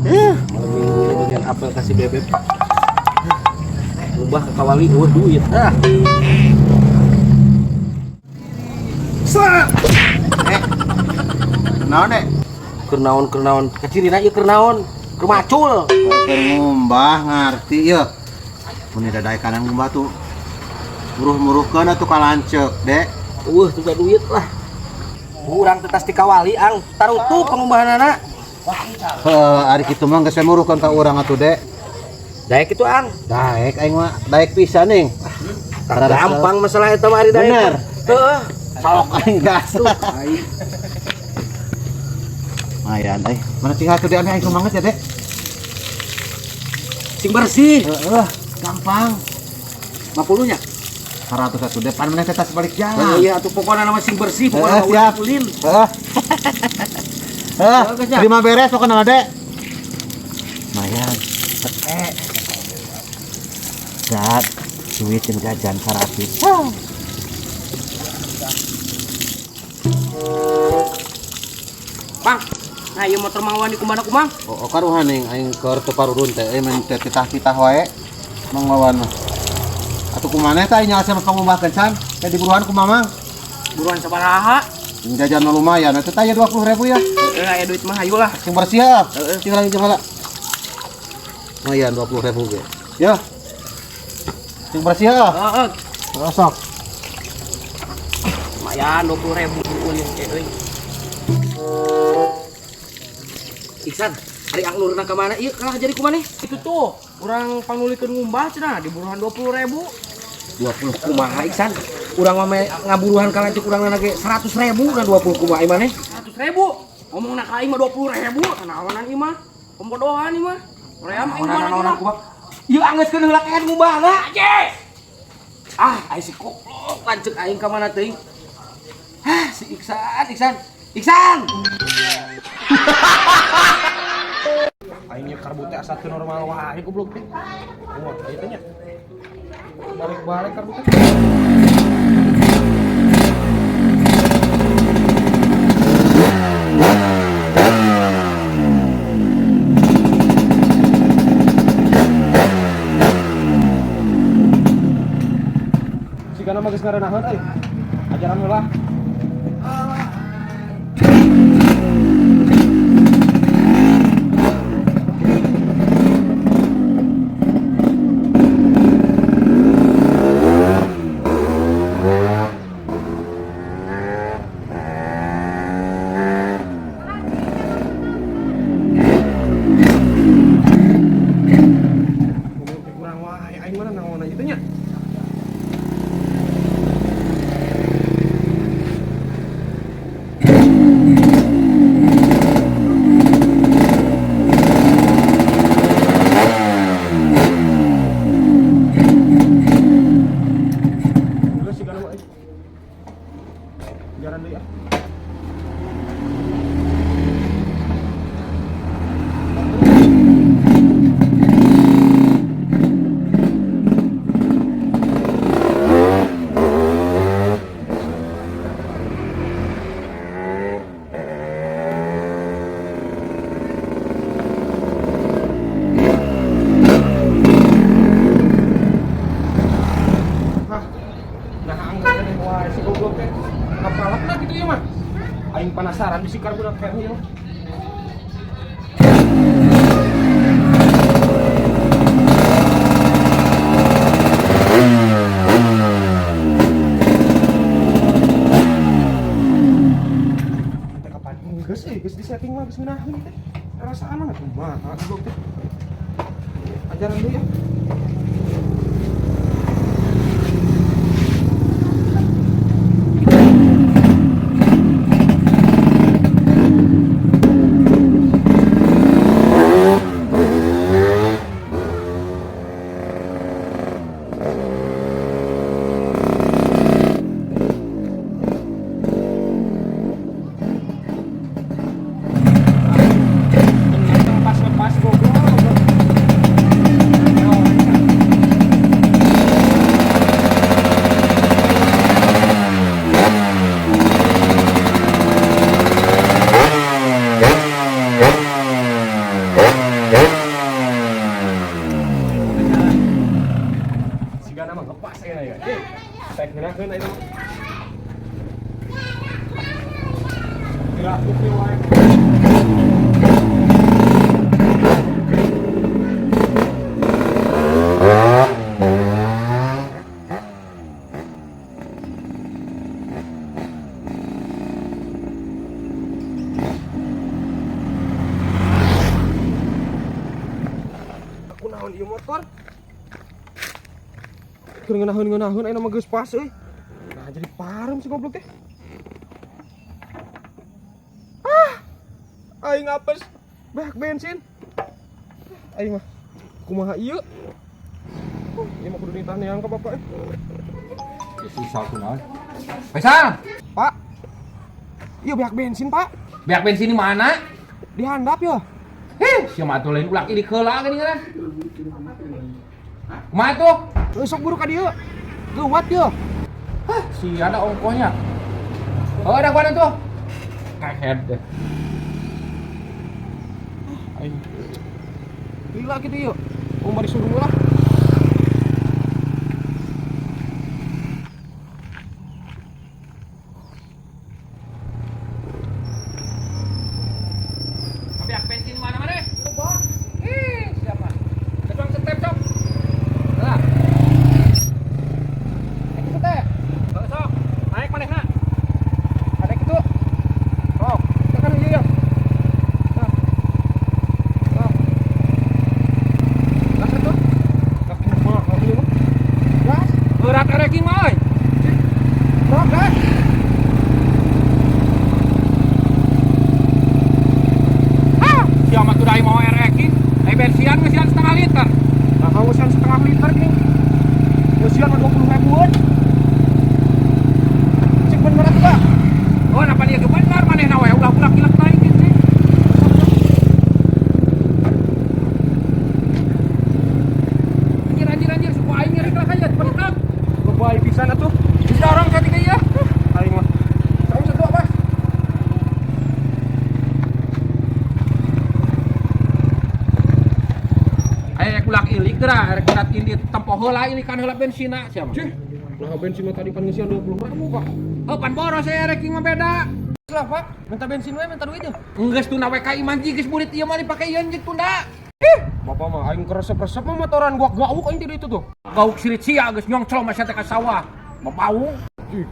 Malam minggu ini bagian apel kasih bebek. Ubah ke kawali eueuh duit ah. Eh, naon dek? Keur naon keur naon? Kacirina ieu keur naon? Keur macul. Keur ngumbah ngarti ya. Mun dadae kanan ngumbah tuh. Muruh-muruhkeun atuh ka lanceuk, Dek. Eueuh teu duit lah. Urang teh tas ti kawali ang tarutup pangumbahanana. Heuh, ari kitu mah geus we muruhkeun ka urang atuh, Dek. Daek kitu ang. Daek aing mah, daek pisan ning. Gampang masalah eta mah ari daek. Bener. Heeh. Sok aing gas. Aing. Lumayan euy. Mana tinggal tuh dianeh aing semangat ya, Dek. Sing bersih. Heeh, gampang. 50 nya. 100 atuh Dek, pan maneh teh tas balik Oh, jalan. iya atuh pokona nama sing bersih, pokona Heeh, ulah siap. ulin. Heeh. Heeh, terima beres pokona mah, Dek. Lumayan. Eh. Dad, duit jeung jajan 100. Bang, nah ieu motor Mang Wandi kumaha kumang? Oh, karuhan ning aing keur teu parurun teh, euy mun teh titah-titah wae. Mang Wawan mah. Atuh kumaneh teh aing nyalse pangumbah kencan, teh diburuan ku Mamang. Buruan sabaraha? Jeung jajan mah lumayan, atuh teh aya 20.000 ya. Heeh, aya duit mah hayu lah. Sing bersih ya. Heeh. Sing lagi jeung heula. Lumayan 20.000 ge. Ya. Sing bersih ya. Heeh, Heeh, sok. lumayan 20.000 ulin teh euy. Iksan, ari ang lurna ka mana? Ieu kalah jadi kumaneh? Itu tuh, urang pangnulikeun ngumbah cenah di buruhan 20.000. 20 kumaha Iksan? Urang mah ngaburuhan ka lanceuk urang ge 100.000 na 20 kumaha ieu maneh? 100.000. Ngomongna ka aing mah 20.000, naonan ieu mah. Pembodohan ieu mah. Ream aing mah lagi lah. Ieu angeuskeun heula keun ngumbahna. Ah, aing si goblok lanceuk aing ka mana teuing? Hah, si Iksan, Iksan. Iksan! Aingnya karbu teh asa teu normal wae goblok teh. Kumaha ieu teh nya? Balik-balik karbu teh. Sigana mah geus ngarenaheun euy. Ajaran heula. Goblok teh kurang wae aing mana naon aja teh nya. Geus sigana mah euy. Jaran deui ah. Hah. Nah, angkat keneh wae si goblok teh. Ngapalakna kitu ieu mah. Aing penasaran bisi karbuna kene ieu mah. Teh kapan geus euy, geus disetting mah geus ngeunaheun teh. Rasaan mah kumaha goblok teh. Ajaran deui ya. Lepas-lepas goblok. Ngeunaheun ayeuna mah. Gerak we wae. Aku naon ieu motor? Keur ngeunaheun-ngeunaheun ayeuna mah geus pas euy. Nah, jadi parem si goblok teh. Ah! Aing apes beak bensin. Aing mah kumaha ieu? Ieu mah kudu ditahan ka bapak eh. Susah kunaon. Faisal, Pak. Ieu beak bensin, Pak. beak bensin di mana? Di handap ya. Heh, sia mah atuh lain ulak ilik heula geuning kan. Kumaha tuh? Sok buru ka dieu. Geuwat ya. Hah, si ada ongkohnya. Oh, ada kuana tuh. Kaget deh. Aing. Lila gitu yuk. Mau bari suruh lah. Beak bensin di mana mana? Ih, siapa? Ketuang setep, sok. Lah. Eh, gitu teh. Sok, sok. Naik manehna. Ada gitu. Oh, tekan ieu ya. Nah. Nah. Gas atuh. Gas kumaha ieu mah? Gas. Berat ereking mah euy. Sok gas. Ah, siapa tuh dai mau ereking? Ai bensian ngeusian setengah liter. Nah, ngeusian setengah liter gini. Ngeusian mah 20 ribuan. Cik bener atuh, Pak. Oh, napa dia bener manehna we ulah-ulah kilek naikin sih. Anjir anjir anjir, suku aing nyeri lah kaya cepet. Lebay pisan atuh. Geus dorong ka tiga ieu. Aing mah. Saung satu apa? Ayo rek ulak ilik geura, rek ulat indit tempo heula ilikan heula bensinna sia mah. Cih. Nah, bensin mah tadi pan ngeusian 20 ribu, Pak. Oh, pan boros saya rek mah beda. Lah, Pak. Minta bensin we, minta duit ya. Geus tunda we ka imah geus burit ieu mah dipake ieu jeung tunda. Bapak mah aing keresep-resep mah motoran gua gauk aing ti itu tuh. Gauk sirit sia geus nyongclong masih teh ka sawah. Babau. Ih.